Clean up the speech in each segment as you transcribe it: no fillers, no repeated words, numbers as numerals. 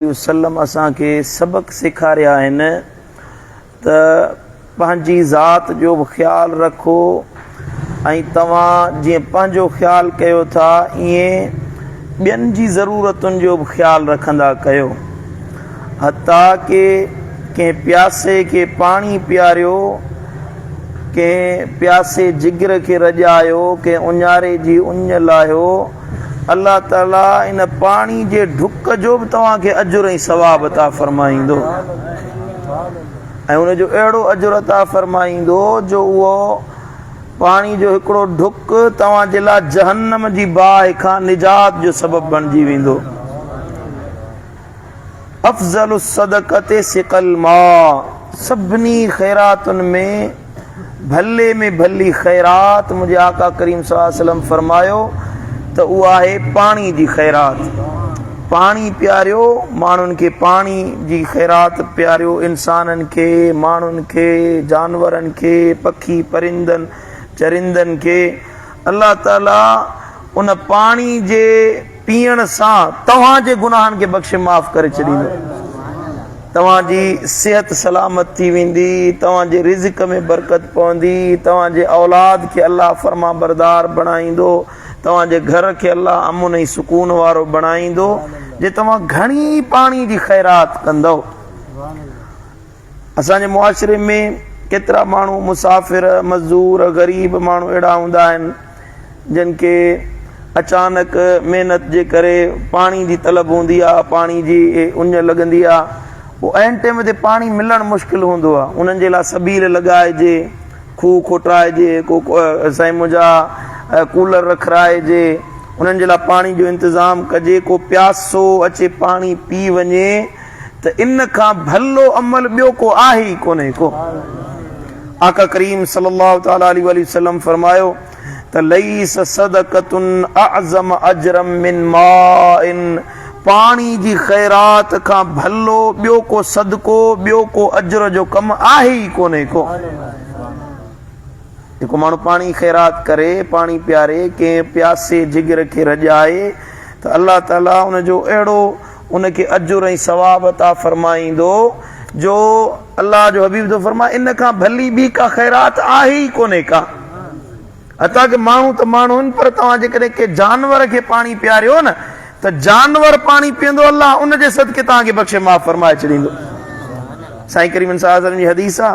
وسلم اسان کي سبق سيکاريا آهن ته پنهنجي ذات جو به خيال رکو ۽ توهان جيئن پنهنجو خيال ڪيو ٿا ائين ٻين جي ضرورتن جو به خيال رکندا ڪيو. حتيٰ ڪي ڪنهن پياسي کي پاڻي پياريو، ڪنهن پياسي جگر کي رڄايو، ڪنهن اڃاري جي اڃ لاهيو، الله تعاليٰ ان پاڻي جي ڍڪ جو به توهان کي اجر ۽ ثواب عطا فرمائيندو ۽ ان جو اهڙو اجر عطا فرمائيندو جو اهو پاڻي جو هڪڙو ڍڪ توهان جي لاء جهنم جي باهه کان نجات جو سبب بڻجي ويندو. افضل الصدقة سقا الماء سڀني خيراتن ۾ ڀلي ۾ ڀلي خيرات منهنجي آقا ڪريم صلي الله عليه وسلم فرمايو ته اها آهي پاڻي جي خيرات. پاڻي پياريو ماڻهن کي پاڻي جي خيرات پياريو انسانن کي ماڻهن کي جانورن کي پکي پرندن چرندن کي الله تعالي ان پاڻي جي پيئڻ سان توهان جي گناهن کي بخشي معاف ڪري ڇڏيندو. توهان جي صحت سلامت ٿي ويندي، توهان جي رزق ۾ برڪت پوندي، توهان جي اولاد کي الله فرمانبردار بڻائيندو، توهان جي گهر کي الله امن ۽ سڪون وارو بڻائيندو، جي توهان گهڻي پاڻي جي خيرات ڪندؤ. اسان جي معاشري ۾ ڪيترا ماڻهو مسافر، مزدور، غريب ماڻهو اهڙا هوندا آهن جن کي اچانڪ محنت جي ڪري پاڻي جي طلب هوندي آهي، پاڻي جي اڃ لڳندي آهي، پوء عين ٽيم تي پاڻي ملڻ مشڪل هوندو آهي، انهن جي لاء سبيل لڳائجي، کوهه کوٽرائجي، ڪو سائين منهنجا ڪولر رکرائجي، انهن جي لاء پاڻي جو انتظام ڪجي، ڪو پياسو اچي پاڻي پي وڃي. ته ان کان ڀلو عمل ٻيو ڪو آهي ئي ڪونهي ڪو. آقا ڪريم صلي الله تعالٰي عليه واٰله وسلم فرمايو ته ليس صدقة اعظم اجرا من ماء پاڻي جي خيرات کان ڀلو ٻيو ڪو صدقو ٻيو ڪو اجر جو ڪم آهي ئي ڪونهي ڪو. جيڪو ماڻهو پاڻي خيرات ڪري، پاڻي پياري، ڪنهن پياسي جگر کي رڄائي ته الله تعاليٰ ان جو اهڙو ان کي اجر ۽ ثواب عطا فرمائيندو جو الله جو حبيب ٿو فرمائي ان کان ڀلي ٻي ڪا خيرات آهي ئي ڪونهي ڪا. حتيٰ ڪه ماڻهو ته ماڻهو آهن پر توهان جيڪڏهن ڪنهن جانور کي پاڻي پياريو نه ته جانور پاڻي پيئندو الله ان جي صدقي توهان کي بخشي معاف فرمائي ڇڏيندو. سائين ڪريم صلي الله عليه وسلم جي حديث آ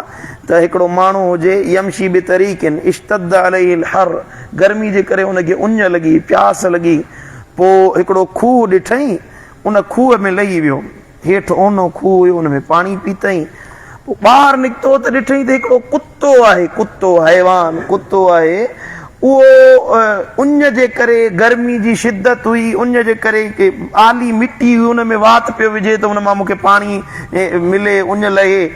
ته هڪڙو ماڻهو هجي يمشي بطريق اشتد عليه الحر گرمي جي ڪري ان کي اڃ لڳي پياس لڳي پوء هڪڙو کوهه ڏٺئين ان کوهه ۾ لهي ويو هيٺ اونهو کوهه هيو ان ۾ پاڻي پيتئين پوء ٻاهر نڪتو ته ڏٺئين ته هڪڙو ڪتو آهي ڪتو حيوان ڪتو آهي اهو اڃ جي ڪري گرمي جي شدت هئي اڃ جي ڪري آلي مٽي هئي ان ۾ وات پيو وجهي ته ان مان مون کي پاڻي ملي اڃ لهي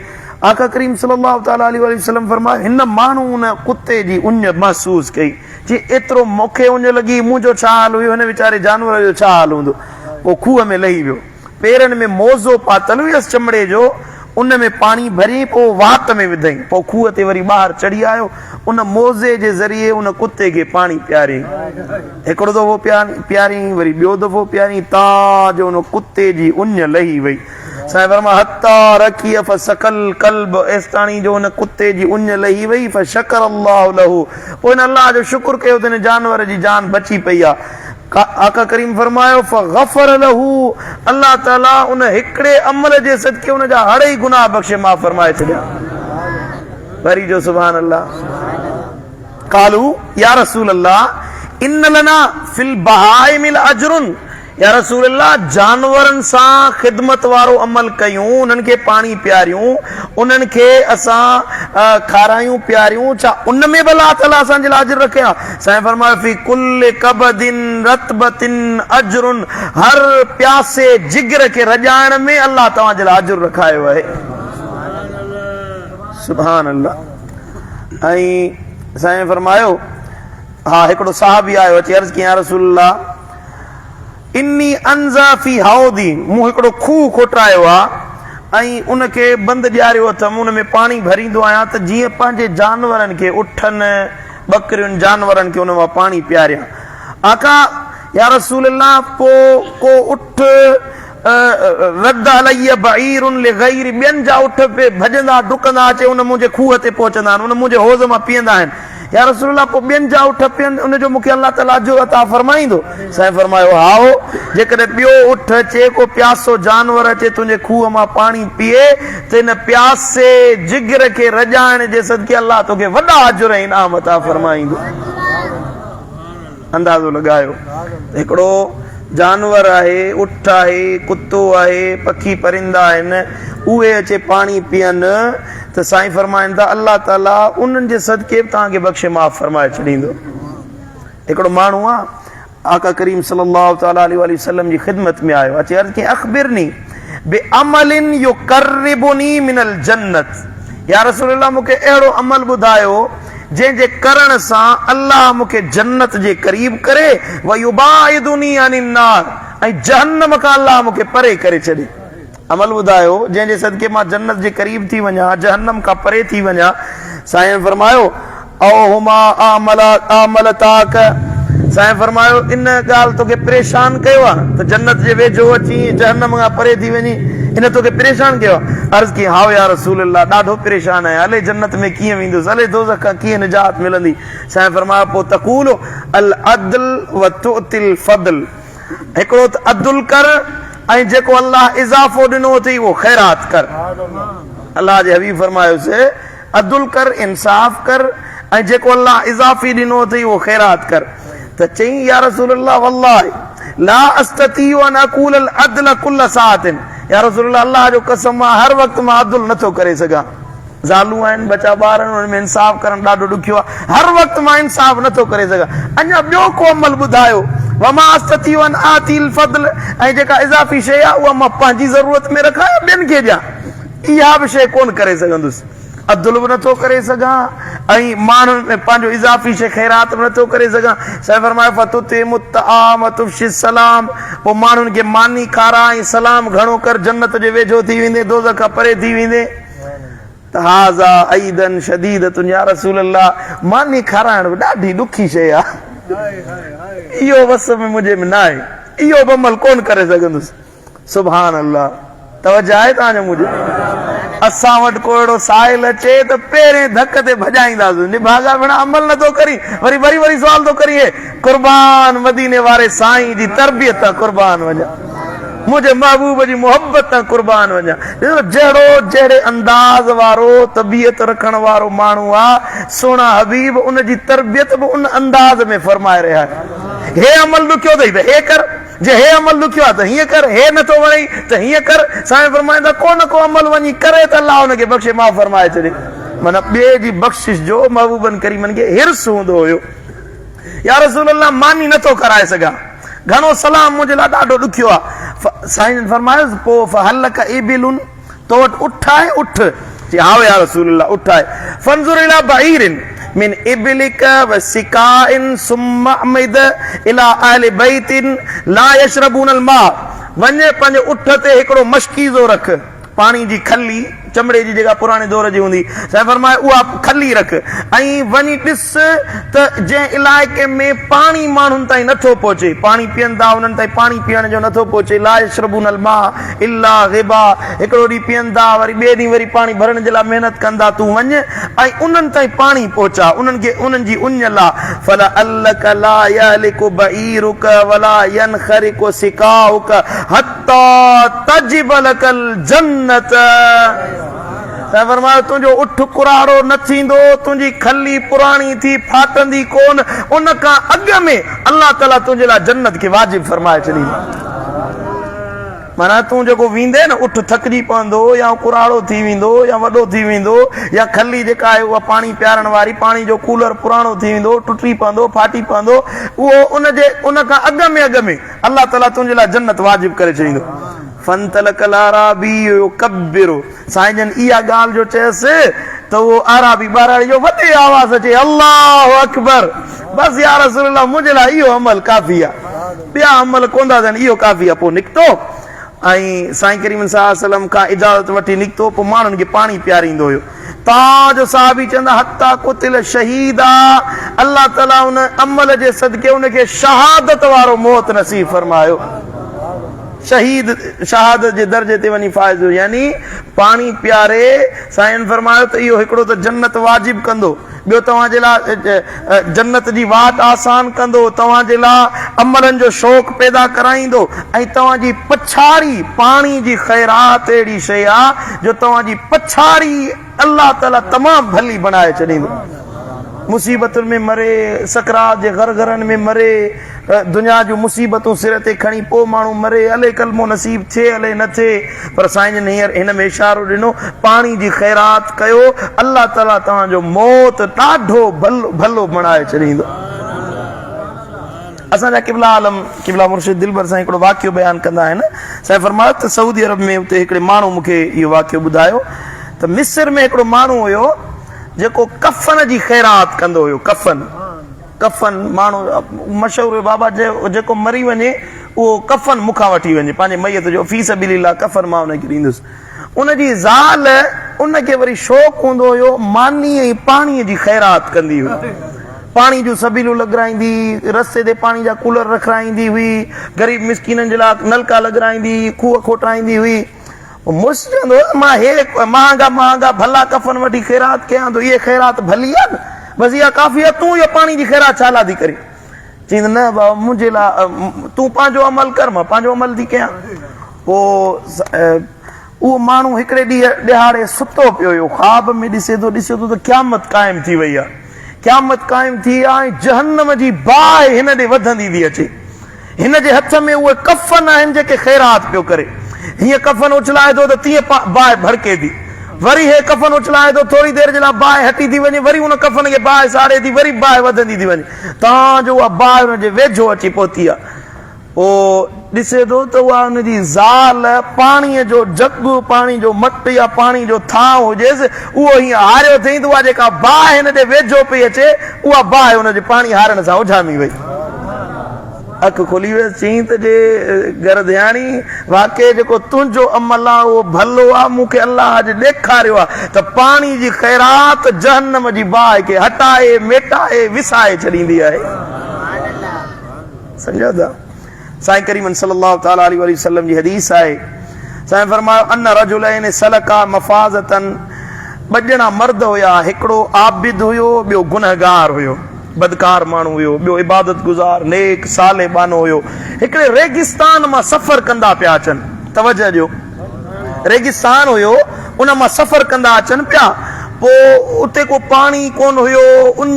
آقا ڪريم صلي الله تعالٰي عليه وآله وسلم فرمايو هن ماڻهو ان ڪتي جي اڃ محسوس ڪئي چي ايترو مون کي اڃ لڳي منهنجو ڇا حال هيو هن ويچاري جانور جو ڇا حال هوندو پوء کوهه ۾ لهي ويو پيرن ۾ موزو پاتل هيس چمڙي جو، ان ۾ پاڻي ڀري پوء وات ۾ وڌائين. پوء کوهه تي وري ٻاهر چڙهي آيو. ان موزي جي ذريعي ان ڪتي کي پاڻي پياريائين. هڪڙو دفعو پياريائين، وري ٻيو دفعو پياريائين، تان جو ان ڪتي جي اڃ لهي وئي. سائين فرمايو، حتيٰ رقي فسقي الڪلب، ايستاڻي جو ان ڪتي جي اڃ لهي وئي، فشڪر الله له، پوء هن الله جو شڪر ڪيو ته هن جانور جي جان بچي پئي آ. آقا ڪريم فرمايو، فغفر له، الله تعالي ان هڪڙي عمل جي صدقي ان جا هڙئي گناهه بخشي معاف فرمائي ڇڏيا. وري جو سبحان الله. قالوا يا رسول الله ان لنا في البهائم لاجر يا رسول الله جانورن سان خدمت وارو عمل ڪيون انهن کي پاڻي پياريون انهن کي اسان کارايون پياريون ڇا ان ۾ به الله تعالي اسان جي لاء اجر رکي ها؟ سائين فرمايو في ڪل ڪبد رطبة اجر هر پياسي جگر کي رڄائڻ ۾ الله توهان جي لاء اجر رکايو آهي. سبحان الله ۽ سائين فرمايو ها هڪڙو صحابي آيو اچي عرض ڪيائين يا رسول الله اني انزع في حوضي مون هڪڙو کوهه کوٽرايو آ ۽ ان کي بند ڏياريو اٿم ان ۾ پاڻي ڀريندو آهيان ته جيئن پنهنجي جانورن کي اٺن ٻڪرين جانورن کي ان مان پاڻي پياريان آقا يا رسول الله پوء ڪو اٺ رد علي بعير لغيري ٻين جا اٺ به ڀڄندا ڊڪندا اچي ان منهنجي کوهه تي پهچندا آهن ان منهنجي حوض مان پيئندا آهن يا رسول الله پوء ٻين جا اٺ پيئن ان جو مون کي الله تعاليٰ اجر عطا فرمائيندو؟ سائين فرمايو هائو جيڪڏهن ٻيو اٺ اچي ڪو پياسو جانور اچي تنهنجي کوهه مان پاڻي پيئي ته ان پياسي جگر کي رڄائڻ جي صدقي الله توکي وڏا اجر ۽ انعام عطا فرمائيندو. اندازو لڳايو ته هڪڙو جانور آهي، اٺ آهي، ڪتو آهي، پکي پرندا آهن، اهي اچي پاڻي پيئن ته سائين فرمائن ٿا الله تعالي انهن جي صدقي به توهان کي بخشي معاف فرمائي ڇڏيندو. هڪڙو ماڻهو آ آقا ڪريم صلي الله تعالي عليه واٰله وسلم جي خدمت ۾ آيو، اچي عرض ڪيائين اخبرني بعمل يقربني من الجنت يا رسول الله مون کي اهڙو عمل ٻڌايو جنهن جي ڪرڻ سان الله مون کي جنت جي قريب ڪري، ويباعدني عن النار ۽ جهنم کان الله مون کي پري ڪري ڇڏي. عمل ٻڌايو جنهن جي صدقي مان جنت جي قريب ٿي وڃان، جهنم کان پري ٿي وڃان. سائين فرمايو، او هما اعملتاک، سائين فرمايو، ان ڳالهه توکي پريشان ڪيو آهي ته جنت جي ويجهو اچين، جهنم کان پري ٿي وڃين، ان توکي پريشان ڪيو آهي؟ عرض ڪيائين، هائو يا رسول الله، ڏاڍو پريشان آهيان، الئي جنت ۾ ڪيئن ويندس، الئي دوزخ کان ڪيئن نجات ملندي؟ سائين فرمايو، پوء تقول العدل وتعطي الفضل، هڪڙو ته عدل ڪر ۽ جيڪو الله اضافو ڏنو اٿئي اهو خيرات ڪر. الله جي حبيب فرمايوس، عدل ڪر، انصاف ڪر ۽ جيڪو الله اضافي ڏنو اٿئي اهو خيرات ڪر. ته چيائين، يا رسول الله والله لا استطيع ان اقول العدل ڪل ساعة يا رسول الله الله جو قسم مان هر وقت مان عدل نه ٿو ڪري سگهان. زالون آهن، ٻچا ٻار آهن، انهن ۾ انصاف ڪرڻ ڏاڍو ڏکيو آهي. هر وقت مان انصاف نه ٿو ڪري سگهان. اڃا ٻيو ڪو عمل ٻڌايو. وما استطيع ان آتي الفضل ۽ جيڪا اضافي شيء آهي اها مان پنهنجي ضرورت ۾ رکان يا ٻين کي ڏيان. اها به شيء ڪونه ڪري سگهندس. عدل به نٿو ڪري سگهان ۽ ماڻهن ۾ پنهنجو اضافي شيء خيرات به نٿو ڪري سگهان. سائين فرمايو فتطعم الطعام وتفشي السلام پوء ماڻهن کي ماني کاراء ۽ سلام گهڻو ڪر جنت جي ويجهو ٿي ويندين دوزخ کان پري ٿي ويندين. ته هذا ايضا شديدة يا رسول الله ماني کارائڻ به ڏاڍي ڏکي شيء آهي. اهو وس ۾ منهنجي ۾ ناهي. اهو به عمل ڪونه ڪري سگهندس. سبحان الله توجه آهي توهان جو منهنجي اسان وٽ ڪو اهڙو سائل اچي ته پهرين ڌڪ تي ڀڄائينداسون نڀاڳا ڀيڻا عمل نٿو ڪرين وري وري وري سوال ٿو ڪرين هي قربان مديني واري سائين جي تربيت تان قربان وڃان منهنجي محبوب جي محبت تان قربان وڃان ڏسو جهڙو جهڙي انداز وارو طبيعت رکڻ وارو ماڻهو آ سهڻا حبيب ان جي تربيت به ان انداز ۾ فرمائي رهيا آهن هي عمل ڏکيو اٿئي ته هي ڪر جي هي عمل ڏکيو آهي ته هيئن ڪر، هي نه ٿو وڻئي ته هيئن ڪر. سائين فرمائن ٿا، ڪو نه ڪو عمل وڃي ڪري ته الله ان کي بخشي معاف فرمائي ڇڏي. معنيٰ ٻئي جي بخشش جو محبوبن ڪريمن کي حرص هوندو هيو. يا رسول الله ماني نه ٿو کارائي سگهان، گهڻو سلام منهنجي لاء ڏاڍو ڏکيو آهي. سائين جن فرمايس، پوء فهل لک ابل تو وٽ اٺ آهي؟ اٺ؟ چي هائو يا رسول الله اٺ آهي. فانظر الي بعير من ابلک و سقاء ثم اعمد الي اهل بيت لا يشربون الماء وڃ پنهنجي اٺ تي هڪڙو مشڪيزو رک، پاڻي جي کلي، چمڙي جي جيڪا پراڻي دور جي هوندي هئي، سائين فرمايو اها کلي رک ۽ وڃي ڏس ته جنهن علائقي ۾ پاڻي ماڻهن تائين نٿو پهچي، پاڻي پيئن ٿا انهن تائين پاڻي پيئڻ جو نٿو پهچي، لا يشربون الماء الا غبا، هڪڙو ڏينهن پيئن ٿا وري ٻئي ڏينهن وري پاڻي ڀرڻ جي لاء محنت ڪن ٿا، تون وڃ ۽ انهن تائين پاڻي پهچاء، انهن کي انهن جي اڃ لاء، فلعلک لا يهلڪ بعيرک ولا ينخرق سقاؤک حتي تجب لک الجنة. سائين فرمايو، تنهنجو اٺ ڪراڙو نه ٿيندو، تنهنجي کلي پراڻي ٿي ڦاٽندي ڪونه، ان کان اڳ ۾ الله تعاليٰ تنهنجي لاء جنت کي واجب فرمائي ڇڏيندو. معنيٰ تون جيڪو ويندين نه، اٺ ٿڪجي پوندو يا ڪراڙو ٿي ويندو يا وڏو ٿي ويندو يا کلي جيڪا آهي اها پاڻي پيارڻ واري پاڻي جو ڪولر پراڻو ٿي ويندو، ٽٽي پوندو، ڦاٽي پوندو، اهو ان جي ان کان اڳ ۾ اڳ ۾ الله تعاليٰ تنهنجي لاء جنت واجب ڪري ڇڏيندو. فانطلق الاعرابي يڪبر سائين جن اها ڳالهه جو چيس ته اهو اعرابي ٻهراڙي جو وڏي آواز سان چئي الله اڪبر بس يا رسول الله منهنجي لاء اهو عمل ڪافي آهي ٻيا عمل ڪونه ٿا ٿين اهو ڪافي آهي پوء نڪتو ۽ سائين ڪريم صلي الله عليه وسلم کان اجازت وٺي نڪتو پوء ماڻهن کي پاڻي پياريندو هيو تان جو صحابي چوندا حتي قتل شهيدا الله تعالي ان عمل جي صدقي ان کي شهادت وارو موت نصيب فرمايو. شهيد شهادت جي درجي تي وڃي فائز ٿيو. يعني پاڻي پياري سائين فرمايو ته اهو هڪڙو ته جنت واجب ڪندو، ٻيو توهان جي لاء جنت جي واٽ آسان ڪندو، توهان جي لاء عملن جو شوق پيدا ڪرائيندو ۽ توهان جي پڇاڙي پاڻي جي خيرات اهڙي شيء آ جو توهان جي پڇاڙي الله تعالي تمام ڀلي بڻائي ڇڏيندو. مصيبتن ۾ مري، سڪرات جي غرغرن ۾ مري، دنيا جون مصيبتون سر تي کڻي پوء ماڻهو مري، الي ڪلمو نصيب ٿئي الي نه ٿئي، پر سائين جن هينئر هن ۾ اشارو ڏنو، پاڻي جي خيرات ڪيو، الله تعالي توهان جو موت ڏاڍو ڀلو بڻائي ڇڏيندو. اسان جا قبلا عالم قبلا مرشد دلبر سائين هڪڙو واقعو بيان ڪندا آهن، سائين فرمايو ته سعودي عرب ۾ اتي هڪڙي ماڻهو مون کي اهو واقعو ٻڌايو ته مصر ۾ هڪڙو ماڻهو هيو جيڪو ڪفن جي خيرات ڪندو هيو، ڪفن ڪفن ماڻهو مشهور هيو بابا جيڪو مري وڃي اهو ڪفن مون کان وٺي وڃي پنهنجي ميت جو في سبيل الله ڪفن مان ان کي ڏيندس. ان جي زال ان کي وري شوق هوندو هيو ماني ۽ پاڻي جي خيرات ڪندي هئي. پاڻي جون سبيلون لڳرائيندي، رستي تي پاڻي جا ڪولر رکرائيندي هئي، غريب مسڪينن جي لاء نلڪا لڳرائيندي، کوهه کوٽرائيندي هئي. مڙس چوندو هو ته مان هي مهانگا مهانگا ڀلا ڪفن وٺي خيرات ڪيان ٿو، اهي خيرات ڀلي آهي نه، بس اها ڪافي آهي، تون اهو پاڻي جي خيرات ڇا لاء ٿي ڪرين؟ چيائين ته نه بابا منهنجي لاء تون پنهنجو عمل ڪر، مان پنهنجو عمل ٿي ڪيان. پوء اهو ماڻهو هڪڙي ڏينهن ڏهاڙي ستو پيو هيو، خواب ۾ ڏسي ٿو ڏسي ٿو ته قيامت قائم ٿي وئي آهي، قيامت قائم ٿي آهي ۽ جهنم جي باهه هن ڏي وڌندي ٿي اچي. هن جي هٿ ۾ اهي ڪفن آهن جيڪي خيرات پيو ڪري. هيئن ڪفن اڇلائي ٿو ته تيئن باهه ڀڙڪي ٿي. وري هي ڪفن اڇلائي ٿو، ٿوري دير جي لاء باهه هٽي ٿي وڃي، وري ان ڪفن کي باهه ساڙي ٿي، وري باهه وڌندي ٿي وڃي، تان جو اها باهه ان جي ويجهو اچي پهتي آهي. پوء ڏسي ٿو ته اها ان جي زال پاڻيء جو جڳ، پاڻي جو مٽ يا پاڻي جو ٿانء هجيس، اهو هيئن هاريو اٿئين ته اها جيڪا باهه هن ڏي ويجهو پئي اچي، اها باهه ان جي پاڻي هارڻ سان اجهامي وئي. اک کلي ويس، چيائين ته جي گهر ڌياڻي، واقعي جيڪو تنهنجو عمل آ، اهو ڀلو آ، مون کي الله اڄ ڏيکاريو آ ته پاڻي جي خيرات جهنم جي باهه کي هٽائي، ميٽائي، وسائي ڇڏيندي آهي. سمجهو ٿا؟ سائين ڪريم صلي الله تعالٰي عليه واٰله وسلم جي حديث آهي، سائين فرمايو، ان رجلين سلڪا مفازة، ٻه ڄڻا مرد هيا، هڪڙو عابد هيو، ٻيو گنهگار هيو، بدڪار ماڻهو هيو، ٻيو عبادت گذار، نيڪ، صالح ٻانهو هيو، هڪڙي ريگستان مان سفر ڪندا پيا اچن، توجه ڏيو، ريگستان هيو، ان مان سفر ڪندا اچن پيا، پوء اتي ڪو پاڻي ڪونه هيو، اڃ،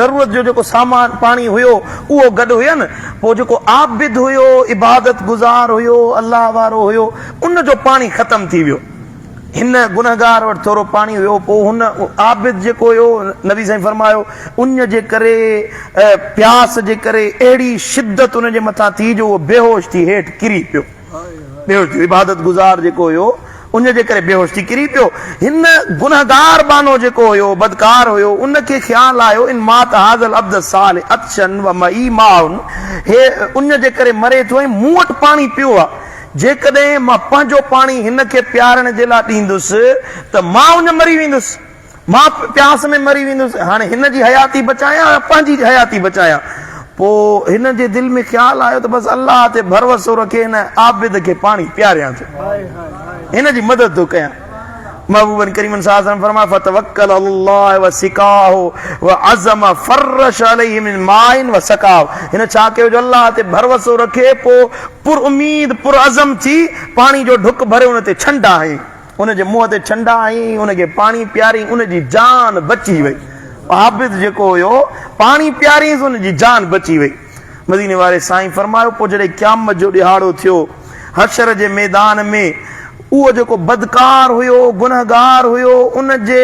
ضرورت جو جيڪو سامان پاڻي هيو، اهو گڏ هين، پوء جيڪو عابد هيو، عبادت گذار هيو، الله وارو هيو، ان جو پاڻي ختم ٿي ويو. هن گنهگار وٽ ٿورو پاڻي هيو، پوء هن عابد جيڪو هيو، نبي سائين فرمايو، اڃ جي ڪري، پياس جي ڪري اهڙي شدت ان جي مٿان ٿي جو اهو بيهوش ٿي هيٺ ڪري پيو. بيهوش ٿي ويو، عبادت گذار جيڪو هيو، اڃ جي ڪري بيهوش ٿي ڪري پيو. هن گنهگار ٻانهو جيڪو هيو، بدڪار هيو، ان کي خيال آيو، ان مات هذا العبد الصالح عطشا ومعي ماء، هي اڃ جي ڪري مري ٿو ۽ مون وٽ پاڻي پيو آهي، جيڪڏهن مان پنهنجو پاڻي هن کي پيارڻ جي لاء ڏيندس ته مان اڃ مري ويندس. مان پياس ۾ مري ويندس، هاڻي هن جي حياتي بچايان يا پنهنجي حياتي بچايان؟ پوء هن جي دل ۾ خيال آيو ته بس الله تي ڀروسو رکي هن عابد کي پاڻي پياريان ٿو، هن جي مدد ٿو ڪيان. محبوبن ڪريمن صلي الله عليه وسلم فرمايو، فتوڪل علي الله وسقاه وعزم فرش عليه من ماء وسقاه، هن ڇا ڪيو جو الله تي ڀروسو رکي پوء پر اميد پرعزم ٿي پاڻي جو ڍڪ ڀري ان تي ڇنڊا هنئي. ان جي منهن تي ڇنڊا هنئي، ان کي پاڻي پيارين، ان جي جان بچي وئي. عابد جيڪو هيو، پاڻي پيارينس، ان جي جان بچي وئي. مديني واري سائين فرمايو، پوء جڏهن قيامت جو ڏهاڙو ٿيو، حشر جي ميدان ۾ اهو جيڪو بدڪار هيو، گنهگار هيو، ان جي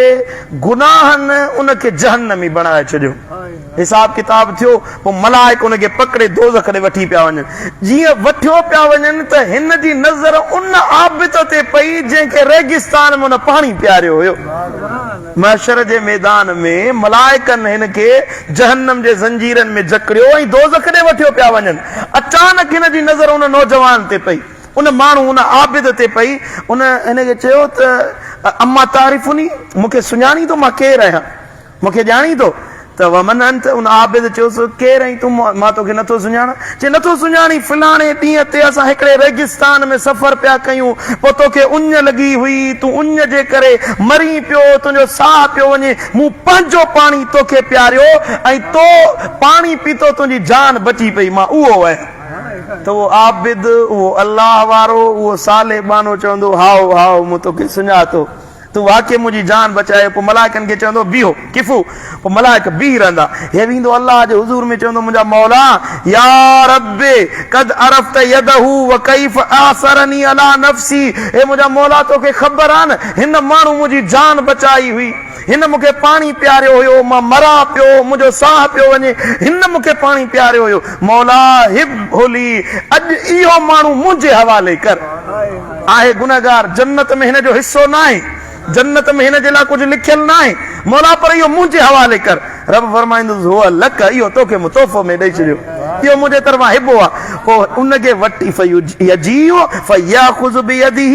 گناهن ان کي جهنمي بڻائي ڇڏيو. حساب ڪتاب ٿيو، پوء ملائڪ ان کي پڪڙي دوزخ ڏي وٺي پيا وڃن. جيئن وٺيو پيا وڃن ته هن جي نظر ان عابد تي پئي جنهن کي ريگستان ۾ ان پاڻي پياريو هيو. محشر جي ميدان ۾ ملائڪن هن کي جهنم جي زنجيرن ۾ جڪڙيو ۽ دوزخ ڏي وٺيو پيا وڃن. اچانڪ هن جي نظر ان نوجوان تي پئي، ان ماڻهو، ان عابد تي پئي. ان هن کي چيو ته اما تعرفني، مون کي سڃاڻين ٿو مان ڪير آهيان؟ مون کي ڄاڻين ٿو؟ ته ومن انت؟ ان عابد چيس، ڪير آهين تون؟ مان توکي نٿو سڃاڻان. چي، نٿو سڃاڻين؟ فلاڻي ڏينهن تي اسان هڪڙي ريگستان ۾ سفر پيا ڪيون، پوء توکي اڃ لڳي هئي، تون اڃ جي ڪري مرين پيو، تنهنجو ساهه پيو وڃي، مون پنهنجو پاڻي توکي پياريو ۽ تو پاڻي پيتو، تنهنجي جان بچي پئي، مان اهو آهيان. ته اهو عابد، اهو الله وارو، اهو صالح ٻانهو چوندو، هائو، هائو، مون توکي سڃاتو. تون واقعي منهنجي جان بچائي. پوء ملائڪن کي چوندو، بيهو، قفو، پوء ملائڪ بيهي رهندا. هي ويندو الله جي حضور ۾ چوندو، منهنجا مولا! يا رب! قد عرفت يده وڪيف اعثرني علي نفسي، اي منهنجا مولا! توکي خبر آهي نه، هن ماڻهو منهنجي جان بچائي هئي، هن مون کي پاڻي پياريو هيو، مان مران پيو، منهنجو ساهه پيو وڃي، هن مون کي پاڻي پياريو هيو، مولا! هبه لي، اڄ اهو ماڻهو منهنجي حوالي ڪر. آهي گنهگار، جنت ۾ هن جو حصو ناهي، جنت ۾ هن جي لاء ڪجهه لکيل ناهي، مولا پر اهو منهنجي حوالي ڪر. رب فرمائيندس، هو لڪ، اهو توکي مون تحفو ۾ ڏئي ڇڏيو، اهو منهنجي طرفان هبو آهي. پوء ان کي وٺي فيجيء فياخذ بيده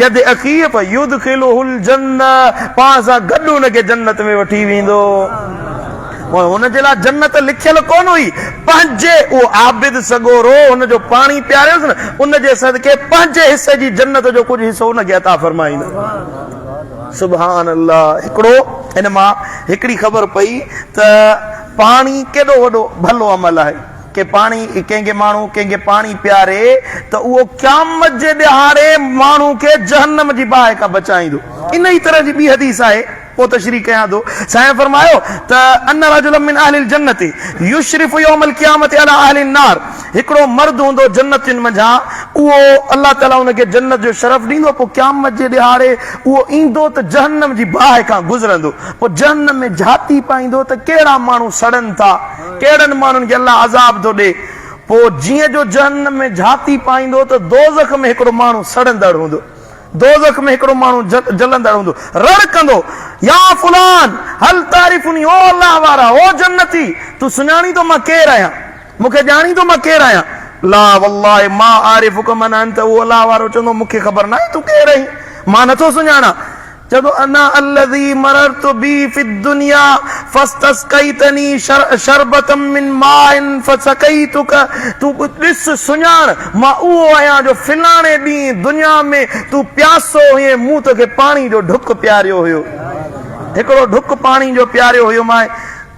يد اخيه فيدخله الجنة، پاڻ سان گڏ ان کي جنت ۾ وٺي ويندو. هن جي لاء جنت لکيل ڪونه هئي، پنهنجي اهو عابد سڳورو هن جو پاڻي پياريس نه، ان جي صدقي پنهنجي حصي جي جنت جو ڪجهه حصو ان کي عطا فرمائيندو. سبحان الله هڪڙو ان مان هڪڙي خبر پئي ته پاڻي ڪيڏو وڏو ڀلو عمل آهي ڪي پاڻي ڪنهن کي ماڻهو ڪنهن کي پاڻي پياري ته اهو قيامت جي ڏهاڙي ماڻهو کي جهنم جي باهه کان بچائيندو. انهي طرح جي ٻي حديث آهي. پوء تشريح ڪيان ٿو. سائين فرمايو ته ان رجلا من اهل الجنة يشرف يوم القيامة علي اهل النار هڪڙو مرد هوندو جنتين منجهان اهو الله تعالي ان کي جنت جو شرف ڏيندو پوء قيامت جي ڏهاڙي اهو ايندو ته جهنم جي باهه کان گذرندو پوء جهنم ۾ جهاتي پائيندو ته ڪهڙا ماڻهو سڙن ٿا ڪهڙن ماڻهن کي الله عذاب ٿو ڏي پوء جيئن جو جهنم ۾ جهاتي پائيندو ته دوزخ ۾ هڪڙو ماڻهو سڙندڙ هوندو. دوزخ ۾ هڪڙو ماڻهو جلندڙ هوندو، رڙ ڪندو، يا فلان! هل تعرفني، او الله وارا، او جنتي! تون سڃاڻين ٿو مان ڪير آهيان؟ مون کي ڄاڻين ٿو مان ڪير آهيان؟ لا والله ما اعرفک من انت، اهو الله وارو چوندو، مون کي خبر ناهي تون ڪير آهين، مان نٿو سڃاڻان. چوندو، انا الذي مررت بي في الدنيا فاستسقيتني شربة من ماء فسقيتک، تون ڏس سڃاڻ، مان اهو آهيان جو فلاڻي ڏينهن دنيا ۾ تون پياسو هئين، مون توکي پاڻي جو ڍڪ پياريو هيو. هڪڙو ڍڪ پاڻي جو پياريو هيومانء.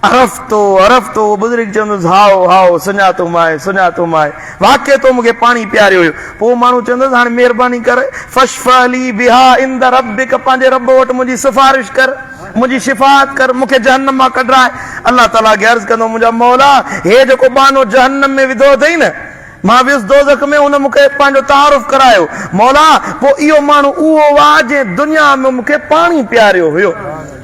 عرفتو، عرفتو، اهو بزرگ چوندس، هائو، هائو، سڃاتومانء، سڃاتومانء، واقعي تو مون کي پاڻي پياريو هيو. پوء اهو ماڻهو چوندس، هاڻي مهرباني ڪر، فاشفع لي بها عند ربک، پنهنجي رب وٽ منهنجي سفارش ڪر، منهنجي شفاعت ڪر، مون کي جهنم مان ڪڍراء. الله تعاليٰ کي عرض ڪندو، منهنجا مولا، هي جيڪو ٻانهو جهنم ۾ وڌو اٿئي نه، مان ويس دوزخ ۾، هن مون کي پنهنجو تعارف ڪرايو. مولا! پوء اهو ماڻهو اهو آ، جنهن دنيا ۾ مون کي پاڻي پياريو هيو.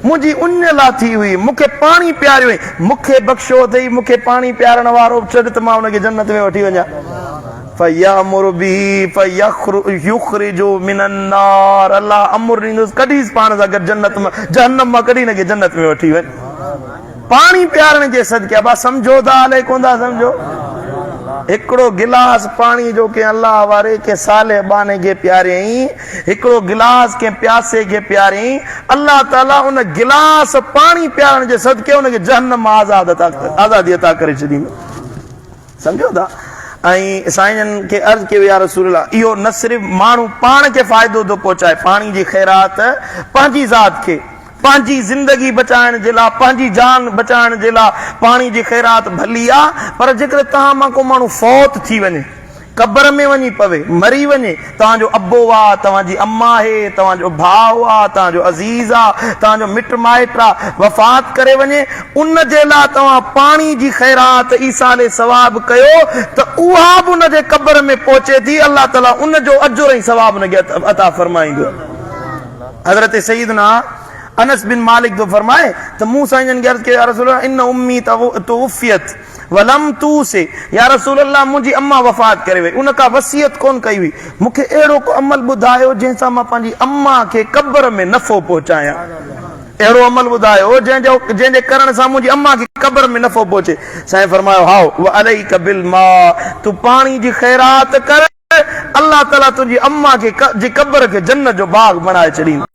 منهنجي اڃ لاٿي هئي، مون کي پاڻي پياريو هئائين. مون کي بخشيو اٿئي، مون کي پاڻي پيارڻ وارو به ڇڏ ته مان ان کي جنت ۾ وٺي وڃان. فيامر به فيخرج من النار الله امر ڏيندس، ڪڍيس پاڻ سان گڏ جنت مان، جهنم مان ڪڍي هن کي جنت ۾ وٺي وڃ. پاڻي پيارڻ جي صدقي ابا سمجهو ٿا الائي ڪونه ٿا سمجهو. هڪڙو گلاس پاڻي جو ڪنهن الله واري ڪنهن صالح ٻانهي کي پياريائين، هڪڙو گلاس ڪنهن پياسي کي پياريائين، الله تعالي ان گلاس پاڻي پيارڻ جي صدقي ان کي جهنم مان آزاد عطا آزادي عطا ڪري ڇڏيندو. سمجهو ٿا؟ ۽ سائين جن کي عرض ڪيو يا رسول الله اهو نه صرف ماڻهو پاڻ کي فائدو ٿو پهچائي پاڻي جي خيرات پنهنجي ذات کي پنهنجي زندگي بچائڻ جي لاء، پنهنجي جان بچائڻ جي لاء پاڻي جي خيرات ڀلي آ، پر جيڪڏهن توهان مان ڪو ماڻهو فوت ٿي وڃي، قبر ۾ وڃي پوي، مري وڃي، توهان جو ابو آ، توهان جي اما آهي، توهان جو ڀاء آ، توهان جو عزيز آ، توهان جو مٽ مائٽ آ، وفات ڪري وڃي، ان جي لاء توهان پاڻي جي خيرات، ايصال ثواب، ڪيو ته اها به ان جي قبر ۾ پهچي ٿي، الله تعاليٰ ان جو اجر ۽ ثواب ان کي عطا فرمائيندو. حضرت سيدنا انس بن مالڪ ٿو فرمائي ته مون سائين جن کي عرض ڪيو يا رسول الله ان امي توفيت ولم توصي يا رسول الله منهنجي اما وفات ڪري وئي ان ڪا وصيت ڪون ڪئي هئي مون کي اهڙو ڪو عمل ٻڌايو جنهن سان مان پنهنجي اما کي قبر ۾ نفعو پهچايان اهڙو عمل ٻڌايو جنهن جو جنهن جي ڪرڻ سان منهنجي اما کي قبر ۾ نفعو پهچي سائين فرمايو هائو وعليک بالماء تون پاڻي جي خيرات ڪر الله تعاليٰ تنهنجي اما کي جي قبر کي جنت جو باغ بڻائي ڇڏيندو.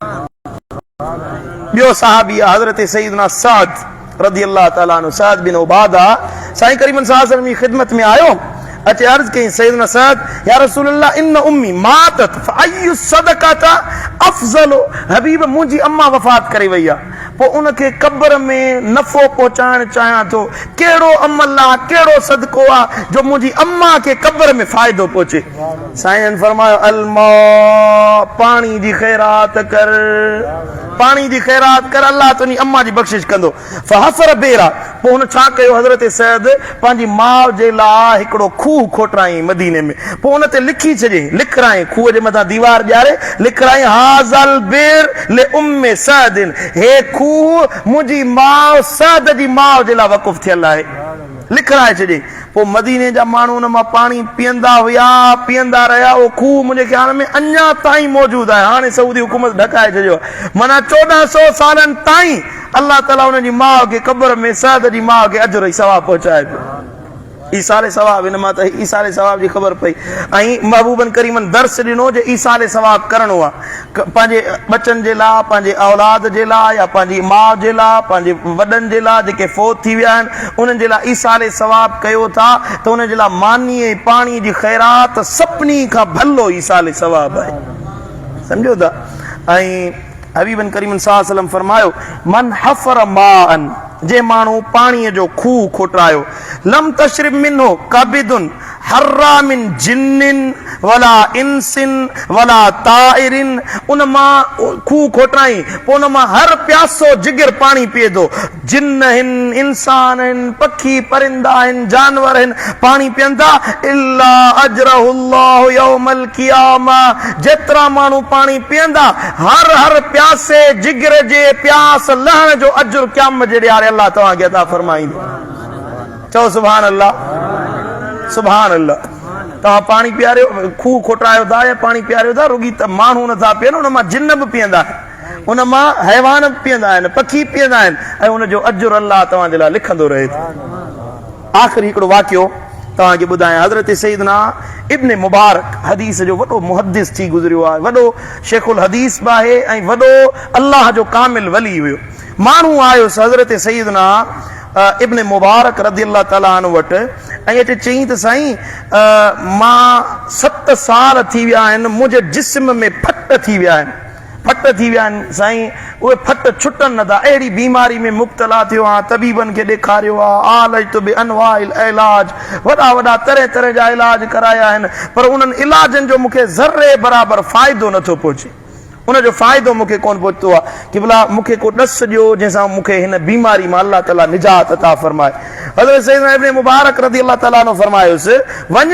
ٻيو صحابي آهي حضرت سيدنا سعد رضي الله تعالٰي عنه سعد بن عباده سائين ڪريم صلي الله عليه وسلم جي خدمت ۾ آيو اچي عرض ڪيائين سيدنا سعد يا رسول الله ان امي ماتت فاي الصدقه افضل حبيب منهنجي اما وفات ڪري وئي آ پوء ان کي قبر ۾ نفعو پهچائڻ چاهيان ٿو ڪهڙو عمل آ ڪهڙو صدقو آ جو منهنجي اما کي قبر ۾ فائدو پهچي سائين جن فرمايو الماء پاڻي جي خيرات ڪر پاڻي جي خيرات ڪر الله تنهنجي اما جي بخشش ڪندو فحفر بئرا، پوء هن ڇا ڪيو، حضرت سعد پنهنجي ماء جي لاء هڪڙو کوهه کوٽرايائين مديني ۾، پوء ان تي لکي ڇڏيائين، لکرايائين، کوهه جي مٿان ديوار ڏياري لکرايائين، هذا البئر لأم سعد، هي کوهه منهنجي ماء سعد جي ماء جي لاء وقف ٿيل آهي. لکرائي ڇڏيائين. پوء مديني جا ماڻهو ان مان پاڻي پيئندا هيا، پيئندا رهيا، اهو کوهه منهنجي خيال ۾ اڃا تائين موجود آهي، هاڻي سعودي حڪومت ڍڪائي ڇڏيو آهي، معنيٰ 14 سؤ سالن تائين الله تعاليٰ ان جي ماء کي قبر ۾ سعد جي ماء کي اجر ۽ ثواب پهچائي پيو. ايصال ثواب هن مان ته ايصال ثواب جي خبر پئي ۽ محبوبن ڪريمن درس ڏنو جي ايصال ثواب ڪرڻو آهي پنهنجي ٻچن جي لاء پنهنجي اولاد جي لاء يا پنهنجي ماء جي لاء پنهنجي وڏن جي لاء جيڪي فوت ٿي ويا آهن انهن جي لاء ايصال ثواب ڪيو ٿا ته انهن جي لاء ماني ۽ پاڻي جي خيرات سڀني کان ڀلو ايصال ثواب آهي سمجهو ٿا ۽ حبيبن ڪريمن صلي الله عليه وسلم فرمايو، من حفر ماء جنهن ماڻهو پاڻيء جو کوهه کوٽرايو، لم تشرب منه ڪبد حرا من جن ولا انس ولا طائر ان مان کوهه کوٽرائين پوء ان مان هر پياسو جگر پاڻي پيئي ٿو، جن هن، انسان هن، پکي پرندا هن، جانور هن، پاڻي پيئن ٿا، الا اجره الله يوم القيامه جيترا ماڻهو پاڻي پيئندا، هر هر پياسي جگر جي پياس لهڻ جو اجر قيامت جي ڏهاڙي الله توهان کي عطا فرمائيندو. چئو سبحان الله سبحان الله توهان پاڻي پياريو، کوهه کوٽرايو ٿا يا پاڻي پياريو ٿا، رڳي ته ماڻهو نٿا پيئن، ان مان جن به پيئندا آهن. ان مان حيوان به پيئندا آهن، پکي به پيئندا آهن ۽ ان جو اجر الله توهان جي لاء لکندو رهي ٿو. آخري هڪڙو واقعو توهان کي ٻڌايان، حضرت سيدنا ابن مبارڪ حديث جو وڏو محدث ٿي گذريو آهي، وڏو شيخ الحديث به آهي ۽ وڏو الله جو ڪامل ولي هيو. ماڻهو آيس حضرت سيدنا ابن مبارڪ رضي الله تعالٰي عنه وٽ ۽ اچي چيائين ته سائين مان ست سال ٿي ويا آهن منهنجي جسم ۾ ڦٽ ٿي ويا آهن، ڦٽ ٿي ويا آهن سائين اهي ڦٽ ڇٽن نه ٿا اهڙي بيماري ۾ مبتلا ٿيو آهيان طبيبن کي ڏيکاريو آهي عالجت بانواع العلاج وڏا وڏا طرح طرح جا علاج ڪرايا آهن پر انهن علاجن جو مون کي ذري برابر فائدو نه ٿو پهچي ان جو فائدو مون کي ڪونه پهچتو آهي قبلا مون کي ڪو ڏس ڏيو جنهن سان مون کي هن بيماري مان الله تعالي نجات عطا فرمائي حضرت سيدنا ابن مبارڪ رضي الله تعالي عنه فرمايوس وڃ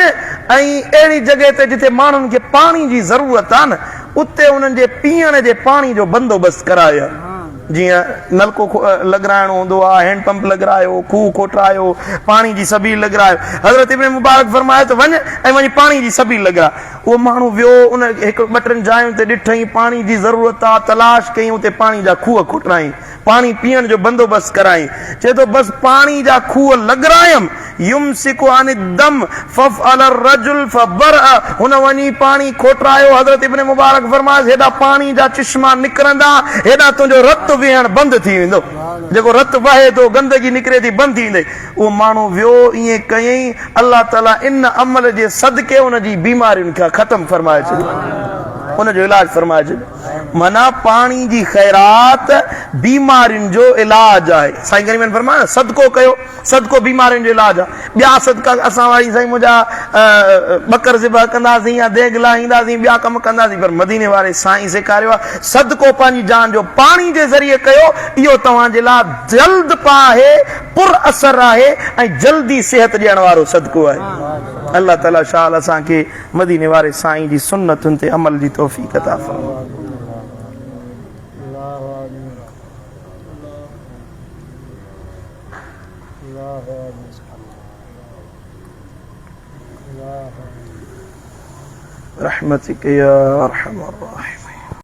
۽ اهڙي جڳهه تي جتي ماڻهن کي پاڻي جي ضرورت آهي نه اتي انهن جي پيئڻ جي پاڻي جو بندوبست ڪرايو. جيئن نلڪو لڳرائڻو هوندو آهي، هينڊ پمپ لڳرايو، کوهه کوٽرايو، پاڻي جي سبيل لڳرايو. حضرت ابن مبارڪ فرمايو ته وڃ ۽ وڃي پاڻي جي سبيل لڳراء. اهو ماڻهو ويو، ان هڪ ٻه ٽن جاين تي ڏٺائين، پاڻي جي ضرورت آ، تلاش ڪيائين، اتي پاڻي جا کوهه کوٽرايائين. پاڻي پيئڻ جو بندوبست ڪرائين. چئي ٿو بس پاڻي جا کوهه لڳرايم، يمسڪ عن الدم ففعل الرجل فبرأ، هن وڃي پاڻي کوٽرايو، حضرت ابن مبارڪ فرمايس هيڏانهن پاڻي جا چشما نڪرندا، هيڏانهن تنهنجو رت وهڻ بند ٿي ويندو، جيڪو رت وهي ٿو، گندگي نڪري ٿي، بند ٿي ويندي. اهو ماڻهو ويو، ائين ڪيائين، الله تعاليٰ ان عمل جي صدقي ان جي بيمارين کان ختم فرمائي ڇڏيو، ان جو علاج فرمائي ڇڏيو. معنيٰ پاڻي جي خيرات بيمارين جو علاج آهي. سائين ڪريم جن فرمايو نه صدقو ڪيو، صدقو بيمارين جو علاج آهي. ٻيا صدقا اسان واري سائين منهنجا ٻڪر ذبح ڪنداسين يا ديڳ لاهينداسين ٻيا ڪم ڪنداسين پر مديني واري سائين سيکاريو آهي صدقو پنهنجي جان جو پاڻي جي ذريعي ڪيو اهو توهان جي لاء جلد پا آهي پر اثر آهي ۽ جلدي صحت ڏيڻ وارو صدقو آهي. الله تعالي شال اسان کي مديني واري سائين جي سنتن تي عمل جي توفيق عطا فرمائي. برحمتك يا ارحم الراحمين.